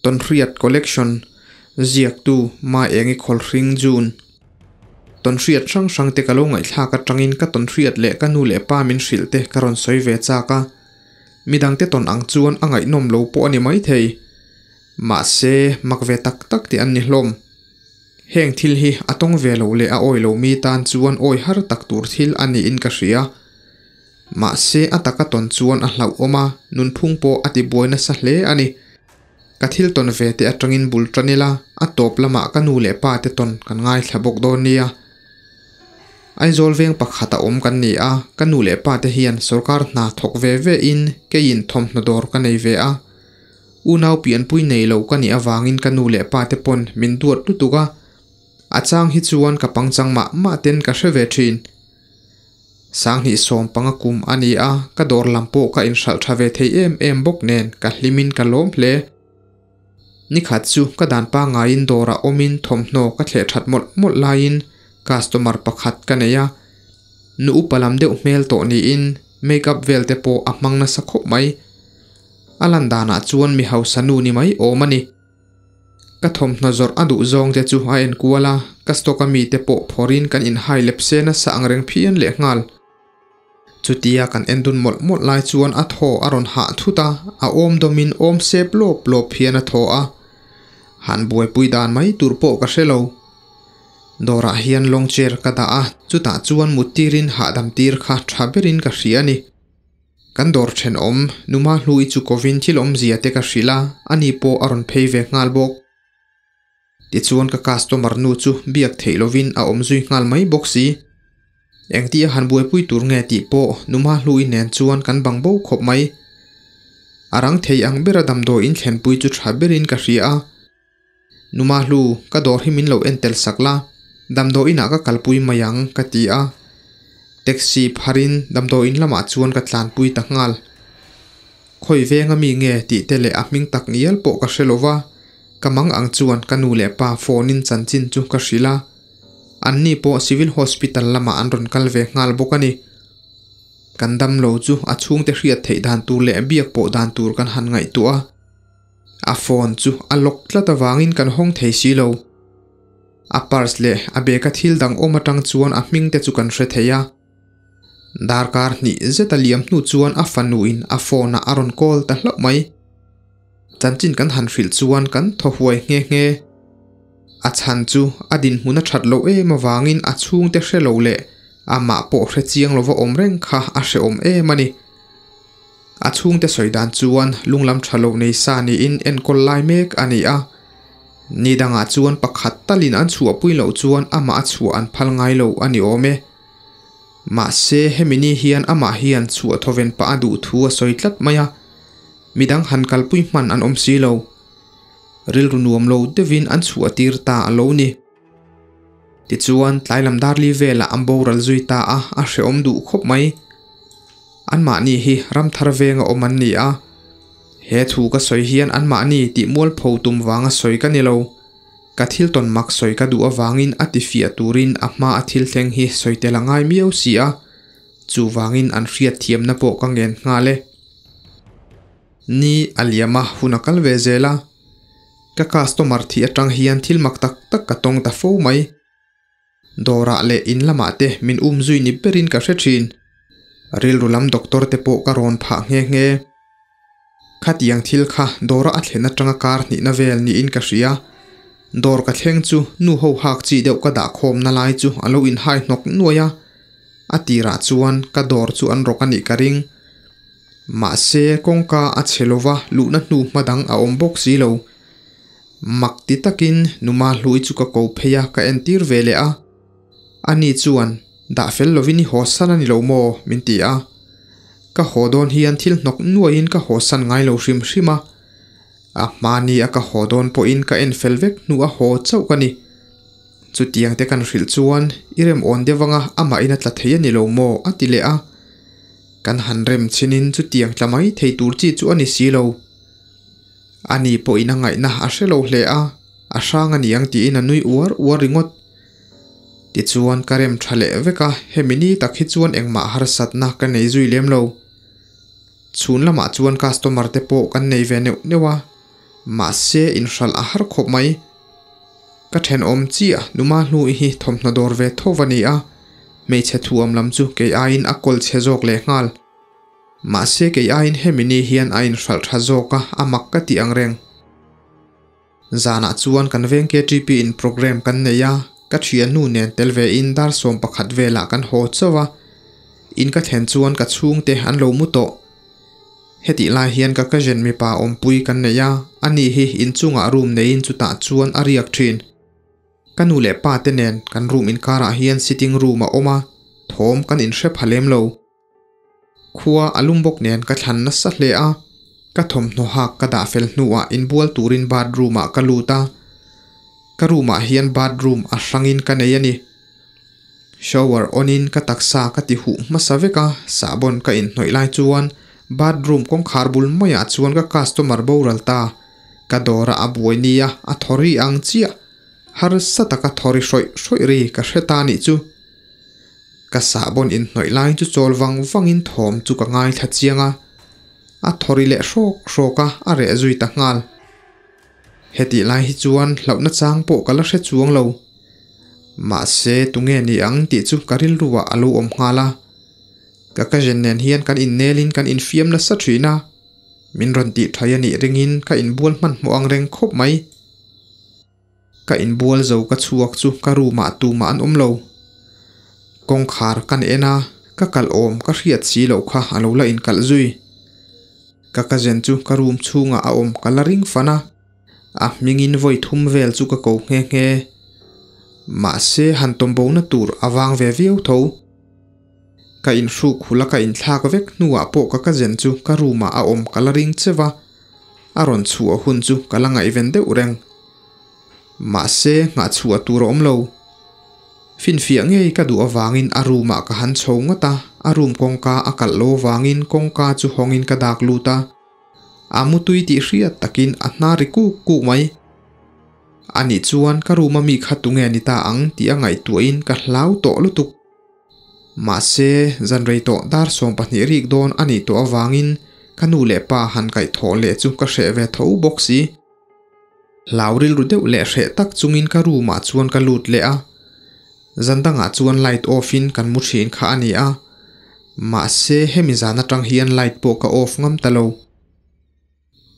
Tawnhriat Collection, Ziaktu, Maengi Khawlhring June. Tawnhriat hrang hrang te ka lo ngaihthlak atangin ka tawnhriat leh ka nu leh pa min hrilh te ka rawn sawi ve chak a. Midangte tawn ang chuan a ngaihnawm lo pawh a ni maithei. Mahse, mak ve tak tak te an ni hlawm. Heng thil hi a tawng ve lo leh a awi lo mi tan chuan awi har tak tur thil a niin ka hria. Mahse, a taka tawn chuan a hlauhawm a, nunphung pawh a tibuai nasa hle a ni. Ka thil tawn ve te atangin bul tan ila, a tawp lamah ka nu leh pa te tawn kan ngaithla bawk dawn nia. Aizawl veng pakhat a awm kan ni a, ka nu leh pa te hian sorkar hna thawk ve ve in keiin thawmhnaw dawr ka nei ve a. Unau pianpui nei lo ka nih avangin ka nu leh pa te pawn min duat lutuk a, a chang hi chuan ka pangchang mah mah ten ka hre ve thin. Sanghnih 15 kum a ni a, ka dawr lam pawh ka inhralh tha ve thei em em bawk nen ka hlimin ka lawm hle. Nikhat chu ka dan pangaiin dawrah awmin thawmhnaw ka thleh that mawlh mawlh laiin customer pakhat ka nei a, nu upa lam deuh hmel tawh niin make up vel te pawh a hmang nasa khawp mai. A lan danah chuan mi hausa nu ni mai awm a ni. Ka thawmhnaw zawrh a duh zawng te chu a en kual a, ka stock a mi te pawh phawrhin kan inhai lep se nasa ang reng phian lehnghal. Chutia kan en dun mawlh mawlh lai chuan a thaw a rawn hah thut a, a awm dawmin awm sep lawp lawp hian a thaw a. Han buaipui dan mai tur pawh ka hre lo. Dawrah hian long chair ka dah a, chutah chuan mut tirin hahdam tir kha tha berin ka hria a ni. Kan dawr thenawm, Numa Hlui chu kovin thil awmzia te ka hrilh a, ani pawh a rawn phei ve nghal bawk. Tichuan ka customer nu chu biak theih lovin a awm zui nghal mai bawk si. Engtia han buaipui tur nge tih pawh Numa Hlui nen chuan kan bang bo khawp mai. A rang thei ang bera damdawiin thlenpui chu tha berin ka hria a. Numa Hlu, ka dawr hi min lo en tel sak la, damdawiin ah ka kalpui mai ang, ka ti a. Taxi pharin damdawiin lamah chuan ka tlanpui ta nghal. Khawi venga mi nge tih te leh a hming tak ngial pawh ka hre lo va, ka mang ang chuan ka nu leh pa phone in chanchin chu ka hrilh a. Anni pawh Civil Hospital lamah an rawn kal ve nghal bawk a ni. Kan damlo chu a chhungte hriat theih dan tur leh biak pawh dan tur kan han ngaihtuah a. A phone chu a lock tlat avangin kan hawng thei si lo. A purse leh a bag a thil dang awm atang chuan a hming te chu kan hre thei a. Darkar hnih zet a liam hnu chuan a fanu in a phone ah a rawn call ta hlauh mai. Chanchin kan han hrilh chuan kan thaw huai nghe nghe. A chhan chu a dinhmun a that loh em avangin a chhungte hre lo leh amah pawh hre chiang lova awm reng kha a hrehawm em a ni. A chhungte sawi dan chuan lunglam tha lo nei sa niin enkawl lai mek a ni a. Ni dangah chuan pakhat talin an chhuahpui loh chuan amah a chhuah an phal ngai lo a ni awm e. Mahse hemi ni hian amah hian chhuah thawven pah a duh thu a sawi tlat mai a, midang han kalpui hman an awm si lo. Rilru nuam lo deuhin an chhuah tir ta a lo ni. Tichuan tlai lam darli velah an boral zui ta a, a hrehawm duh khawp mai. Anmahni hi ramthar venga awm an ni a, he thu ka sawi hian anmahni tih mualpho tum vanga sawi ka ni lo. Ka thil tawn mak sawi ka duh avangin a tifiah turin a hma a thil thleng hi sawi tel a ngai miau si a, chuvangin an hriatthiamna pawh ka ngen nghal e. Ni a liam a, hun a kal ve zel a, ka customer thih atang hian thil mak tak tak ka tawng ta fo mai. Dawrah leh in lamah te min um zui ni berin ka hre thin. Rilru lam doctor te pawh ka rawn phah nghe nghe. Khatiang thil kha dawra a thlen atanga kar hnihna vel niin ka hria. Dawr ka thleng chu nu ho hak chi deuh ka dah khawmna lai chu a lo inhai hnawk nuai a. A tirah chuan ka dawr chu an rawk a nih ka ring. Mahse kawngka a chhe lova luhna hnu hma dang a awm bawk si lo. Mak ti takin Numa hlui chu ka ko phei a, ka entir ve leh a. Ani chuan, Dah fel lovin i haw san a ni lo maw? min ti a. Ka haw dawn hian thil hnawk nuaiin ka haw san ngai lo hrim hrim a. A hmani a ka haw dawn pawhin ka en fel vek hnu a haw chauh ka ni. Chutiang te kan hrilh chuan, I rem awn deuh anga amahin a tla thei a ni lo maw? a ti leh a. Kan han rem chinin chutiang tla mai thei tur chi chu a ni si lo. Ani pawhin a ngaihna a hre lo hle a, a hrang a ni ang tiin a nui uar uar ringawt. Tichuan ka rem tha leh vek a, hemi ni tak hi chuan engmah harsatna ka nei zui lem lo. Chhun lamah chuan customer te pawh kan nei ve neuh neuh a, Mahse inhralh a har khawp mai. Ka thenawm chiah numa hnu i hi thawmhnaw dawr ve tho va ni a, hmeichhe thuam lam chu kei aiin a kawl chhe zawk lehnghal. Mahse kei aiin hemi ni hian a inhralh tha zawk a, a mak ka ti ang reng. Zanah chuan kan veng KTP in programme kan nei a, ka thiannu nen tel ve in dar 11 velah kan haw chauh a, in ka thlen chuan ka chhungte an lo mu tawh. Hetih lai hian ka cousin mipa awmpui kan nei a, ani hi inchungah room neiin chutah chuan a riak thin. Ka nu leh pa te nen kan room inkarah hian sitting room a awm a, thawm kan inhre pha lem lo. Khua a lum bawk nen ka thlan nasa hle a, ka thawmhnaw hak ka dah fel hnuah inbual turin bathroom ah ka lut a, ka room ah hian bathroom a hrangin ka nei a ni. Shower on in ka taksa ka ti huh hmasa vek a, sahbawn ka inhnawih lai chuan bathroom kawngkhar bul maiah chuan ka customer boral ta, ka dawra a buai nia a thaw ri ang chiah, harsa taka thaw ri hrawih hrawih ri ka hre ta nih chu. Ka sahbawn inhnawih lai chu chawl vang vangin thawm chu ka ngaithla chiang a, a thaw ri leh hrawk hrawk a, a reh zui ta nghal. Hetih lai hi chuan hlauhna chang pawh ka la hre chuang lo. Mahse tunge ni ang tih chu ka rilruah a lo awm nghal a. Ka cousin nen hian kan innelin kan infiam nasa thin a, min rawn tih thaih a nih ringin ka inbual hmanhmawh ang reng khawp mai. Ka inbual zo ka chhuak chu ka room ah tumah an awm lo. Kawngkhar kan en a, ka kalh awm ka hriat si loh kha a lo la inkalh zui. Ka cousin chu ka room chhungah a awm ka la ring fan a, a hmingin vawi thum vel chu ka ko nghe nghe. Mahse han tawm bo na tur a vang ve viau tho. Ka inhruk hula ka inthlak vek hnuah pawh ka cousin chu ka room ah a awm ka la ring cheu a, a rawn chhuah hun chu ka la ngaihven deuh reng. Mahse nghah chhuah tur a awm lo. Finfiah ngei ka duh avangin a room ah ka han chho ngawt a, a room kawngka a kalh lo avangin kawngka chu hawngin ka dak lut a. A mutui tih hriat takin a hna ri kuk kuk mai. Anih chuan ka room a mi kha tunge ni ta ang tih a ngaihtuahin ka hlau tawh lutuk. Mahse zan rei tawh dar 12 rik dawn a nih tawh avangin ka nu leh pa han kaih thawh leh chu ka hreh ve tho bawk si. Hlau rilru deuh leh hreh tak chungin ka room ah chuan ka lut leh a, zan dangah chuan light off in kan mu thin kha a ni a, mahse hemi zan atang hian light pawh ka off ngam ta lo.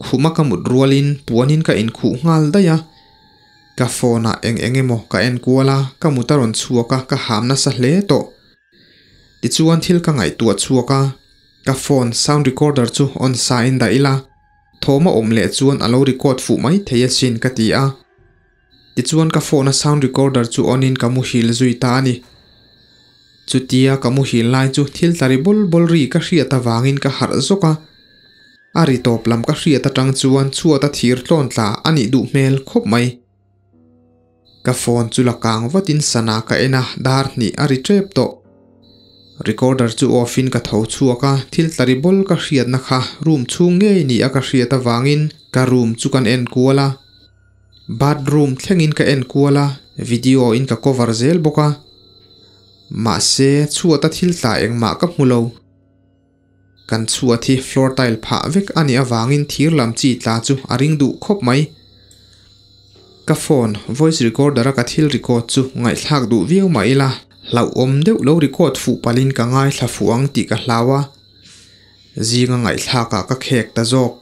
Khuma ka mut rualin puanin ka inkhuh nghal daih a, ka phone ah eng eng emaw ka en kual a, ka mut a rawn chhuak a, ka ham nasa hle tawh. Tichuan thil ka ngaihtuah chhuak a, ka phone sound recorder chu on sa in dah ila, Thawm a awm leh chuan a lo record fuh mai thei asin ka ti a. Tichuan ka phone a sound recorder chu on in ka muhil zui ta a ni. Chutia ka muhil lai chu thil tla ri bawl bawl ri ka hriat avangin ka harh zawk a. A ri tawp lam ka hriat atang chuan chhuat a thir tlawn tla a nih duh hmel khawp mai. Ka phone chu la kang vatin sana ka en a, dar hnih a ri tep tawh. Recorder chu off in ka tho chhuak a, thil tla ri bawl ka hriatna kha room chhung ngei ni a ka hriat avangin ka room chu kan en kual a. Bathroom thlengin ka en kual a, video in ka cover zel bawk a. Mahse chhuat a thil tla engmah ka hmu lo. Kan chhuat hi floor tile phah vek a nih avangin thir lam chi tla chu a ring duh khawp mai. Ka phone voice recorder a ka thil record chu ngaihthlak duh viau mah ila, hlauhawm deuh lo record fuh palhin ka ngaithla fuh ang tih ka hlau a, zinga ngaihthlakah ka khek ta zawk.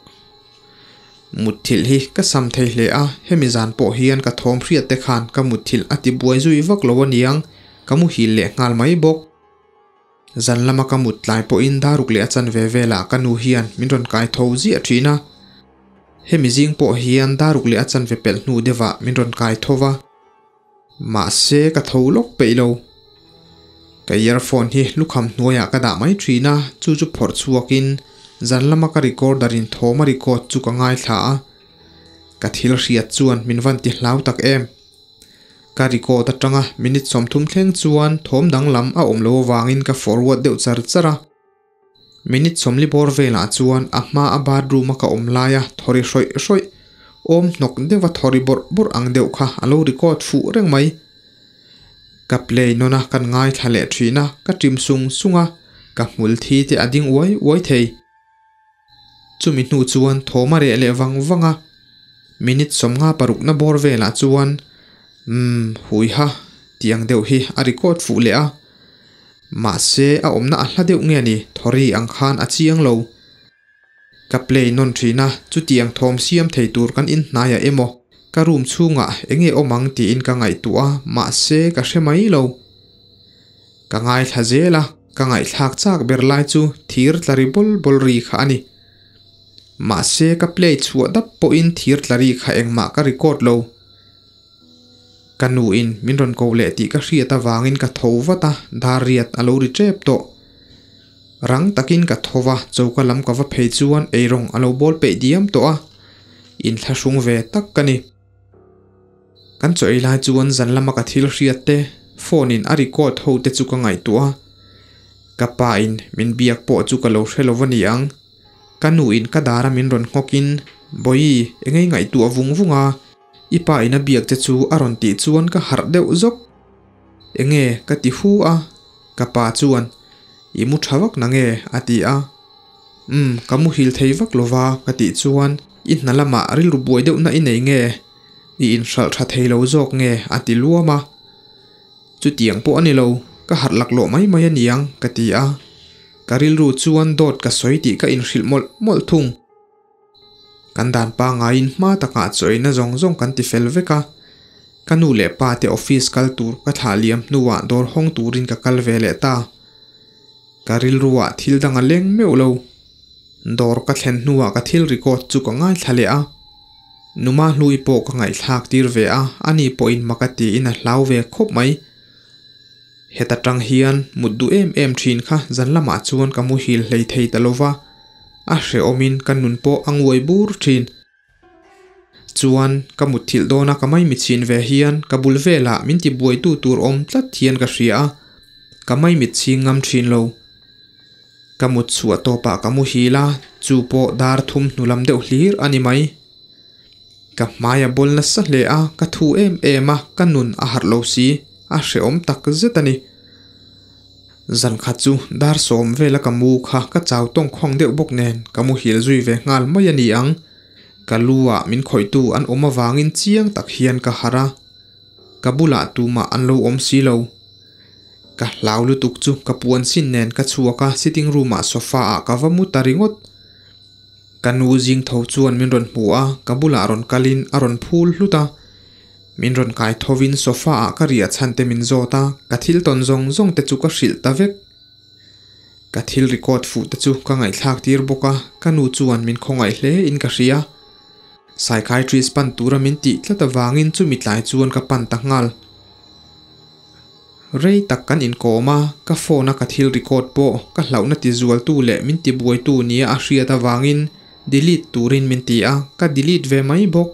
Mutthilh hi ka sam thei hle a, hemi zan pawh hian ka thawm hriat te khan ka mutthilh a ti buai zui vak lo aniang, ka muhil leh nghal mai bawk. Zan lama ka mut tlai pawhin daruk leh a chanve velah ka nu hian min rawn kai tho ziah thin a. Hemi zing pawh hian daruk leh a chanve pelh hnu deuhah min rawn kai tho va. Mahse ka tho lawk peih lo. Ka earphone hi lukham hnuaiah ka dah mai thin a, chu chu phawrh chhuakin zan lama ka recorder in thawm a record chu ka ngaithla a. Ka thil hriat chuan min van ti hlau tak em. Ka record atanga minute 30 thleng chuan thawm danglam a awm lo avangin ka forward deuh char char a. Minute 40 bawr velah chuan a hma a bathroom a ka awm laia thawri hrawih hrawih awm hnawk deuha thawri bawrh bawrh ang deuh kha a lo record fuh reng mai. Ka play nawn a kan ngaithla leh thin a, ka ṭim sung sung a, ka hmul thi te a ding uai uai thei. Chumi hnu chuan thawm a reh leh vang vang a. Minute 56 na bawr velah chuan umm hui ha tih ang deuh hi a record fuh leh a. Mahse a awmna a hla deuh nge ni thawri ang khan a chiang lo. Ka play nawn thin a, chutiang thawm siam thei tur kan inhnaiah emaw ka room chhungah enge awm ang tiin ka ngaihtuah a, mahse ka hre mai lo. Ka ngaithla zel a, ka ngaihthlak chak ber lai chu thir tla ri bawl bawl ri kha a ni. Mahse ka play chhuah dap pawhin thir tla ri kha engmah ka record lo. Ka nuin min rawn ko leh tih ka hriat avangin ka tho vat a, dar riat a lo ri tep tawh. Rang takin ka tho va, choka lam ka va phei chuan eirawng a lo bawl peih diam tawh a, inthlahrung ve tak ka ni. Kan chaw ei lai chuan zan lama ka thil hriat te, phone in a record ho te chu ka ngaihtuah a. Ka pa in min biak pawh chu ka lo hre lo va ni ang. Ka nu in ka dara min rawn nghawk in, Bawihi, engei ngaihtuah vung vung a, i pa in a biak che chu a rawn tih chuan ka harh deuh zawk. Enge ka ti hu a, ka pa chuan, I mu tha vak na nge? a ti a. Umm, ka muhil thei vak lo va ka tih chuan, I hna lamah rilru buai deuhna i nei nge? I inhralh tha thei lo zawk nge? a ti luam a. Chutiang pawh a ni lo, ka harh laklawh mai mai a niang ka ti a. Ka rilru chuan dawt ka sawi tih ka inhrilh mawlh mawlh thung. Kan dan pangaiin hma takah chawiina zawng zawng kan ti fel vek a. Ka nu leh pa te office kal tur ka thlah liam hnuah dawr hawng turin ka kal ve leh ta. Ka rilruah thil dang a leng meuh lo. Dawr ka thlen hnuah ka thil record chu ka ngaithla leh a. Numa hlui pawh ka ngaihthlak tir ve a, ani pawhin mak a tiin a hlau ve khawp mai. Heta tang hian mut duh em em thin kha zan lamah chuan ka muhil hlei thei ta lova, a hrehawmin ka nun pawh a nguai bur thin. Chuan ka mutthilh dawna ka maimichhin ve hian ka bul velah min ti buaitu tur awm tlat hian ka hria a, ka maimit chhing ngam thin lo. Ka mut chhuah tawpah ka muhil a, chu pawh dar thum hnu lam deuh hlir a ni mai. Ka hmai a bawl nasa hle a, ka thu em em a, ka nun a harh lo si, a hrehawm tak zet a ni. Zan khat chu dar sawm vela ka mu kha ka chau tawng khawng deuh bawk nen ka muhil zui ve nghal mai a ni ang. Ka lu ah min khawihtu an awm avangin chiang tak hian ka harh a, ka bulah tumah an lo awm si lo. Ka hlau lutuk chu ka puan sin nen ka chhuak a, sitting room ah sofa ah ka va mu ta ringawt. Ka nu zing tho chuan min rawn hmu a, ka bulah rawn kalin a rawn phul hlut a. Min rawn kai thovin sofa ah ka riah chhan te min zawt a, ka thil tawn zawng zawng te chu ka hrilh ta vek. Ka thil record fuh te chu ka ngaihthlak tir bawk a, ka nu chuan min khawngaih hle in ka hria. Psychiatrist pan tura min tih tlat avangin chumi tlai chuan ka pan ta nghal. Rei tak kan inkawm a, ka phone a ka thil record pawh ka hlauhna ti zualtu leh min ti buaitu nia a hriat avangin delete turin min ti a, ka delete ve mai bawk.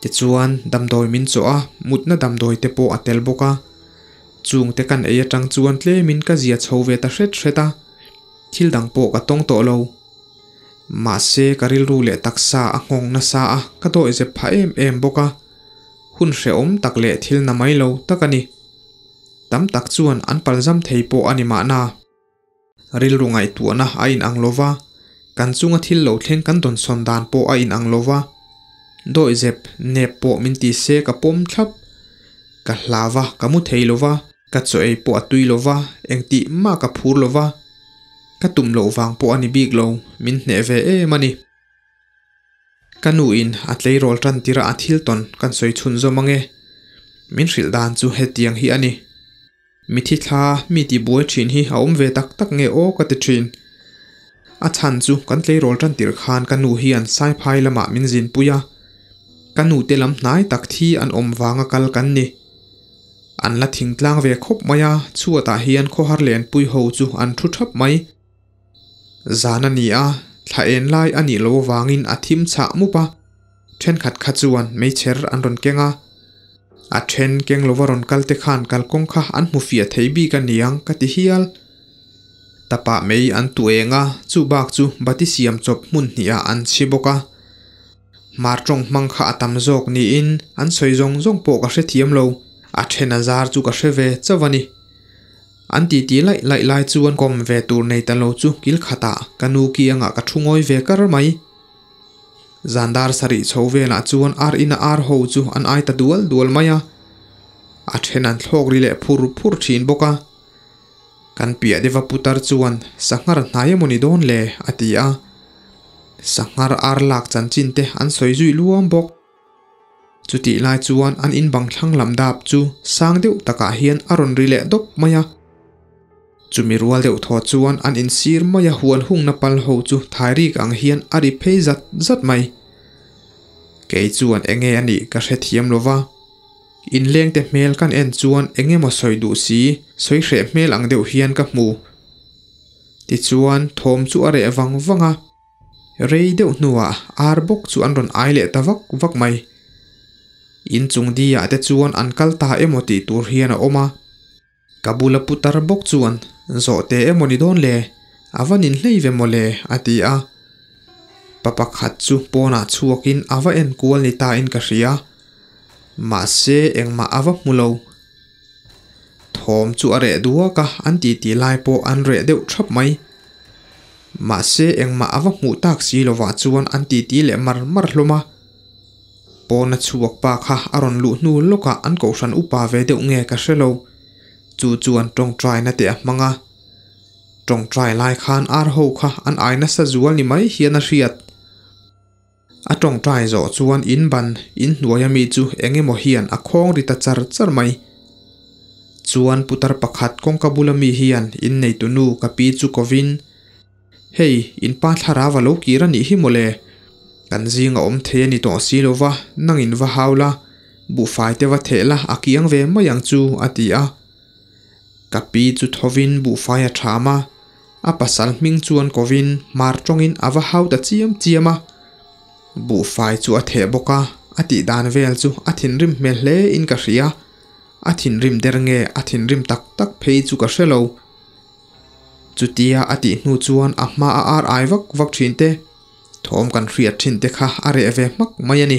Tichuan damdawi min chawh a, mutna damdawi te pawh a tel bawk a. Chung te kan ei atang chuan tlemin ka zia chho ve ta hret hret a, thil dang pawh ka tawng tawh lo. Mahse ka rilru leh taksa a nghawng nasa a, ka dawihzep phah em em bawk a. Hun hrehawm tak leh thil na mai lo tak a ni. Tam tak chuan an palzam thei pawh a ni mahna. Rilru ngaihtuahna a inang lo va, kan chunga thil lo thleng kan dawnsawn dan pawh a inang lo va. Dawihzep nep pawh min ti se ka pawm thlap. Ka hlau va, ka mu thei lo va, ka chaw ei pawh a tui lo va, engtih mah ka phur lo va. Ka tum loh vang pawh a ni bik lo, min hneh ve em a ni. Ka nu in a tleirawl tan tirah a thil tawn kan sawi chhun zawm ange. Min hrilh dan chu hetiang hi a ni. Mithi thla mi ti buai thin hi a awm ve tak tak nge aw ka ti thin. A chhan chu kan tleirawl tan tir khan ka nu hian Saiphai lamah min zin pui a. Ka nu te lam hnai tak thi an awm vanga kal kan ni. An la thing tlang ve khawp mai a, chhuatah hian khawhar lenpui ho chu an thu thap mai. Zan a ni a, thla en lai a nih loh avangin a thim chhah mup a, thenkhat kha chuan meichher an rawn keng a. A then keng lova rawn kal te khan kalkawng kha an hmu fiah thei bik a niang ka ti hial. Tapah mei an tu eng a, chu bak chu bati siam chawp hmun hnihah an chhi bawk a. Hmar tawng hmang kha a tam zawk niin an sawi zawng zawng pawh ka hrethiam lo, a then a zar chu ka hre ve chauh a ni. An titi laih laih lai chuan kawm ve tur nei ta lo chu kil khatah ka nu kiangah ka thu ngawi ve kar mai. Zan dar sarih chho velah chuan ar ina ar ho chu an ai ta dual dual mai a, a then an thlawk ri leh phur phur thin bawk a. Kan piah deuha putar chuan sanghar hnai emawni dawn le a ti a, sanghar ar lak chanchin te an sawi zui luam bawk. Chutih lai chuan an in bang thlang lam dap chu sang deuh takah hian a rawn ri leh dawp mai a. Chumi rual deuh thaw chuan an in sir mai a huan hungna pal ho chu thairik ang hian a ri phei zat zat mai. Kei chuan enge a nih ka hrethiam lo va. Inlengte hmel kan en chuan eng emaw sawi duh si, sawi hreh hmel ang deuh hian ka hmu. Tichuan thawm chu a reh vang vang a. Rei deuh hnuah ar bawk chu an rawn ai leh ta vak vak mai. Inchung diah te chuan an kal ta emaw tih tur hian a awm a. Ka bula putar bawk chuan, Zawhte emaw ni dawn le? A va nin hlei ve maw le? a ti a. Pa pakhat chu pawnah chhuakin a va en kual ni tain ka hria. Mahse engmah a va hmu lo. Thawm chu a reh duak a, an titi lai pawh an reh deuh thap mai. Mahse engmah a va hmuh tak si lovah chuan an titi leh mar mar hlawm a. Pawna chhuak pa kha a rawn luh hnu lawkah an kohhran upa ve deuh nge ka hre lo. Chu chuan tawngtaina te a hmang a. Tawngtai lai khan ar ho kha an ai nasa zual ni mai hian a hriat. A tawngtai zawh chuan in ban in hnuaia mi chu eng emaw hian a khawng ri ta char char mai. Chuan putar pakhat kawngka bula mi hian in neitu nu ka pi chu kovin, Hei, in pa thlarau a lo kir a nih hi mawle. Kan zinga awm thei a ni tawh si lo va, nangin va hau la, buhfai te va theh la a kiang ve mai ang chu, a ti a. Ka pi chu thovin buhfai a tham a, a pasal hming chuan kovin hmar tawngin a va hau ta chiam chiam a. Buhfai chu a theh bawk a, a tih dan vel chu a thinrim hmel hle in ka hria. A thinrim der nge a thinrim tak tak phei chu ka hre lo. Chutia a tih hnu chuan a hma a ar ai vak vak thin te, thawm kan hriat thin te kha a reh ve hmak mai a ni.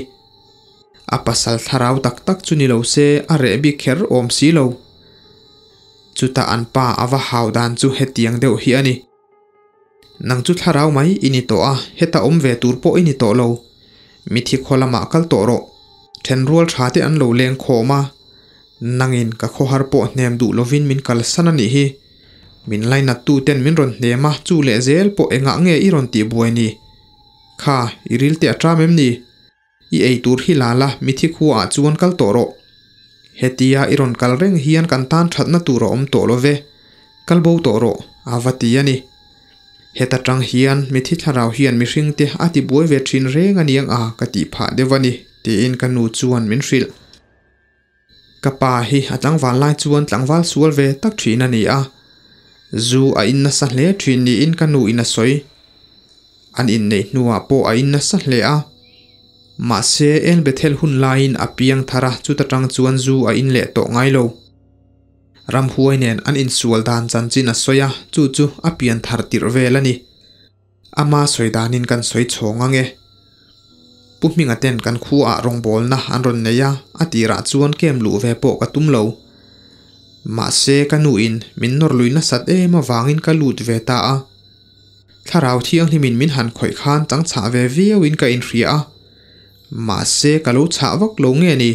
A pasal thlarau tak tak chu ni lo se a reh bik kher awm si lo. Chutah an pa a va hau dan chu hetiang deuh hi a ni. Nang chu thlarau mai i ni tawh a, heta awm ve tur pawh i ni tawh lo. Mithi khaw lamah kal tawh rawh. Thenrual tha te an lo leng khawm a. Nangin ka khawhar pawh hnem duh lovin min kalsan a nih hi. Min lainat tu ten min rawn hnem a, chu leh zel pawh engah nge i rawn tih buai ni? Kha, i ril te a ṭam em ni? I ei tur hi la la, mithi khua ah chuan kal tawh rawh. Hetia i rawn kal reng hian kan tan ṭhatna tur a awm tawh lo ve. Kal bo tawh rawh, a va ti a ni. Heta ṭang hian mithi thlarau hian mihring te a ti buai ve ṭhin reng a niang a ka tih phah deuh a ni, tiin ka nu chuan min hrilh. Ka pa hi a tlangval lai chuan tlangval sual ve tak thin a ni a, zu a in nasa hle thin niin ka nu in a sawi. An inneih hnuah pawh a in nasa hle a, mahse El Bethel hun laiin a piang thar a, chuta tang chuan zu a in leh tawh ngai lo. Ramhuai nen an insual dan chanchin a sawi a, chu chu a pian thar tirh vel a ni. Ama sawi danin kan sawi chhawng ang e. Pu Hminga ten kan khuaah rawngbawlna an rawn nei a, a tirah chuan kem luh ve pawh ka tum lo. Mahse ka nuin min nawr lui nasat em avangin ka lut ve ta a. Thlarau thianghlimin min han khawih khan chang chhah ve viauin ka inhria a. Mahse ka lo chhah vak lo nge ni?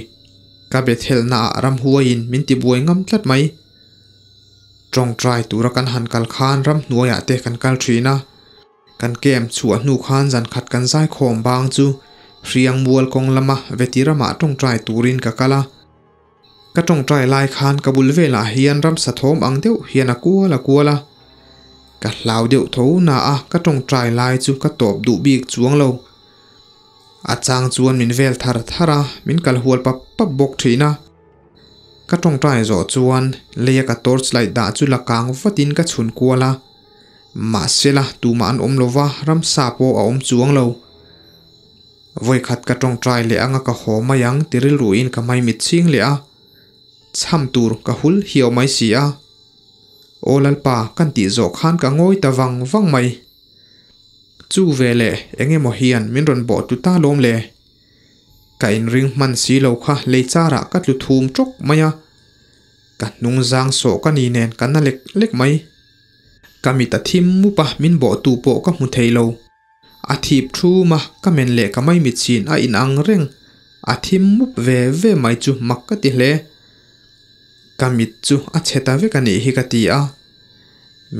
Ka bethelnaah ramhuaiin min tibuai ngam tlat mai. Tawngtai tura kan han kal khan ramhnuaiah te kan kal thin a, kan camp chhuah hnu khan zan khat kan zaikhawm bang chu hriang mual kawng lama veti ramah tawngtai turin ka kal a. Ka tawngtai lai khan ka bul velah hian ramsa thawm ang deuh hian a kual a kual a. Ka hlau deuh tho na a, ka tawngtai lai chu ka tawp duh bik chuang lo. A chang chuan min vel thar thar a, min kal hual pap pap bawk thin a. Ka tawngtai zawh chuan leia ka torch light dah chu la kang vatin ka chhun kual a, mahsela tumah an awm lova ramsa pawh a awm chuang lo. Vawikhat ka tawngtai leh anga ka haw mai ang ti rilruin ka maimit chhing leh a, chham tur ka hul hiau mai si a. Aw Lalpa kan tih zawh khan ka ngawi ta vang vang mai. Chu veleh eng emaw hian min rawn bawh tu ta lawm le? Ka inring hman si lo kha lei charah ka tlu thum tawk mai a, ka hnung zang sawh ka ni nen ka na lek lek mai. Ka mit a thim mup a, min bawhtu pawh ka hmu thei lo. A thip thum a, ka men leh ka maimit chin a inang reng. A thim mup ve ve mai chu mak ka ti hle. Ka mit chu a chhe ta vek a nih hi ka ti a.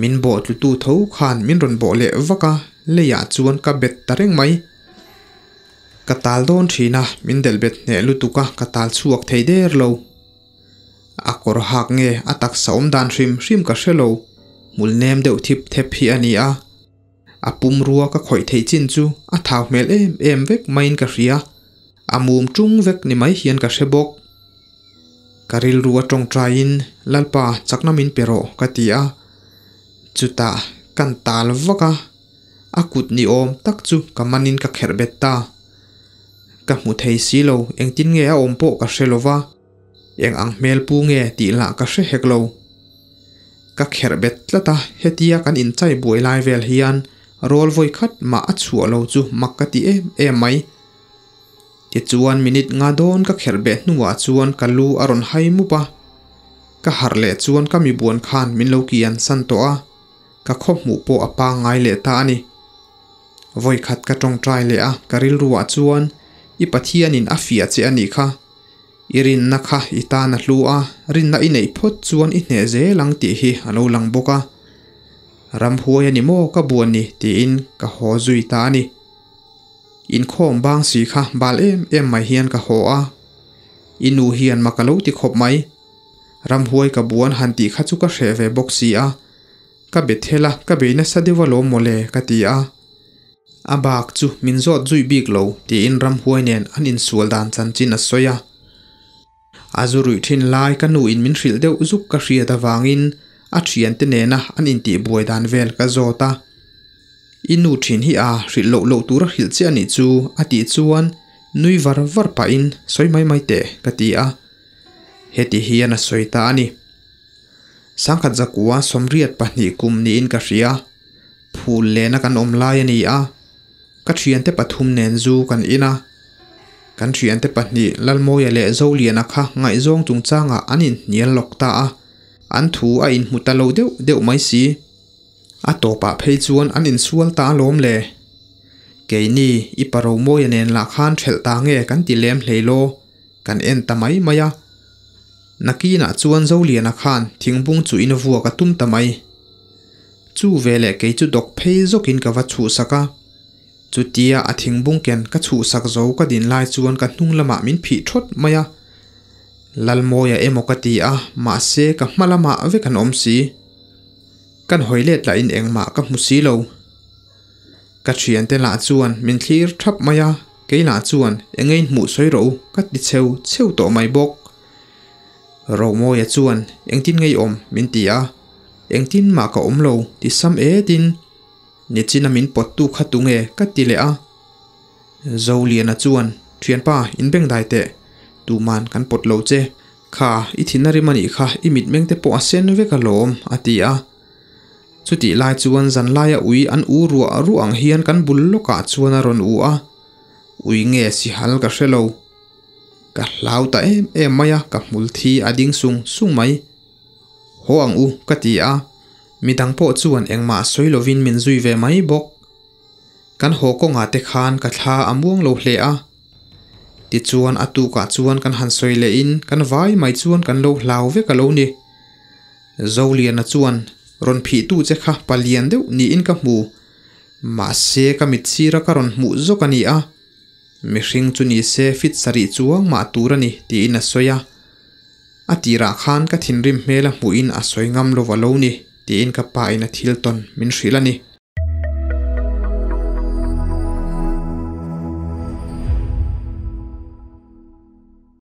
Min bawh tlutu tho khan min rawn bawh leh vak a, leiah chuan ka bet ta reng mai. Ka tal dawn thin a, min delh bet hneh lutuk a, ka tal chhuak thei der lo. A kawr hak nge a taksa awm dan hrim hrim ka hre lo, hmul nem deuh thip thep hi a ni a. A pumrua ka khawih theih chin chu a thau hmel em em vek maiin ka hria, a mum tung vek ni mai hian ka hre bawk. Ka rilru a tawngtaiin Lalpa chakna min pe rawh ka ti a, chutah kan tal vak a, a kut ni awm tak chu ka manin ka kherh bet ta. Ka hmu thei si lo, engtin nge a awm pawh ka hre lo va, eng ang hmel pu nge tih lah ka hre hek lo. Ka kherh bet tlat a, hetia kan inchai buai lai vel hian rawl vawi khat mah a chhuah lo chu mak ka ti em em mai. Tichuan minute nga dawn ka kherh beh hnuah chuan ka lu a rawn hai mup a, ka harh leh chuan ka mibuan khan min lo kian san tawh a, ka khaw hmuh pawh a pangngai leh ta a ni. Vawi khat ka tawngtai leh a, ka rilruah chuan i Pathianin a fiah che a nih kha. I rinna kha i tan a hlu a, rinna i neih phawt chuan i hneh zel ang tih hi a lo lang bawk a. Ramhuai a ni maw ka buan ni tiin ka haw zui ta a ni. Inkhawm bang si kha bal em em mai hian ka haw a. I nu hian mak a lo ti khawp mai. Ramhuai ka buan han tih kha chu ka hreh ve bawk si a. Ka be thel a, ka bei nasa deuh alawm mawle ka ti a. A bak chu min zawt zui bik lo tiin ramhuai nen an insual dan chanchin a sawi a. A zu ruih thin lai ka nu in min hrilh deuh zuk ka hriat avangin a thiante nena an intihbuai dan vel ka zawt a. I nu thin hi a hrilh loh loh tur a hrilh che a nih chu a tih chuan nui var var pahin sawi mai mai teh ka ti a. Heti hian a sawi ta a ni. Sangkhat zakua 82 kum niin ka hria. Phul lena kan awm lai a ni a, ka thiante pathum nen zu kan in a. Kan thiante pahnih Lalmawia leh Zoliana kha ngaihzawng chungchangah an inhnial lawk ta a, an thu a inhmu ta lo deuh deuh mai si. A tawpah phei chuan an insual ta alawm le. Keini i pa Romawia nen lah khan ṭhelh ta nge kan ti lem hlei law, kan en ta mai mai a. Nakinah chuan Zoliana khan thingbung chu in vuak a tum ta mai. Chu veleh kei chu dawk phei zawkin ka va chhuhsak a. Chutia a thingbung ken ka chhuhsak zo ka din lai chuan ka hnung lamah min phih thawt mai a. Lalmawia emaw ka ti a, mahse ka hma lamah vek an awm si. Kan hawi let lahin engmah ka hmu si lo. Ka thiante lah chuan min thlir thap mai a, kei lah chuan eng nge in hmuh sawi rawh u ka ti cheu cheu tawh mai bawk. Romawia chuan engtin nge i awm min ti a, engtin mah ka awm lo ti sam etin nichina min pawttu kha tunge ka ti leh a. Zoliana chuan thianpa in bengdai teh, tuman kan pawt lo che, kha i thinna rim a nih kha i mitmeng te pawh a sen vek alawm a ti a. Chutih lai chuan zan laia ui an u ruah ruah ang hian kan bul lawkah chuan a rawn u a, ui nge sihal ka hre lo. Ka hlau ta em em mai a, ka hmul thi a ding sung sung mai. Haw ang u ka ti a, midang pawh chuan engmah sawi lovin min zui ve mai bawk. Kan haw kawngah te khan ka thla a muang lo hle a. Tichuan a tukah chuan kan han sawi lehin kan vai mai chuan kan lo hlau vek a lo ni. Zoliana chuan rawn phihtu che kha palian deuh niin ka hmu. Mahse ka mit sira ka rawn hmuh zawk a ni a. Mihring chu ni se fit sarih chuang mah tur a ni tiin a sawi a. A tirah khan ka thinrim hmel a hmuhin a sawi ngam lo va lo ni tiin ka pa in a thil tawn min hrilh a ni.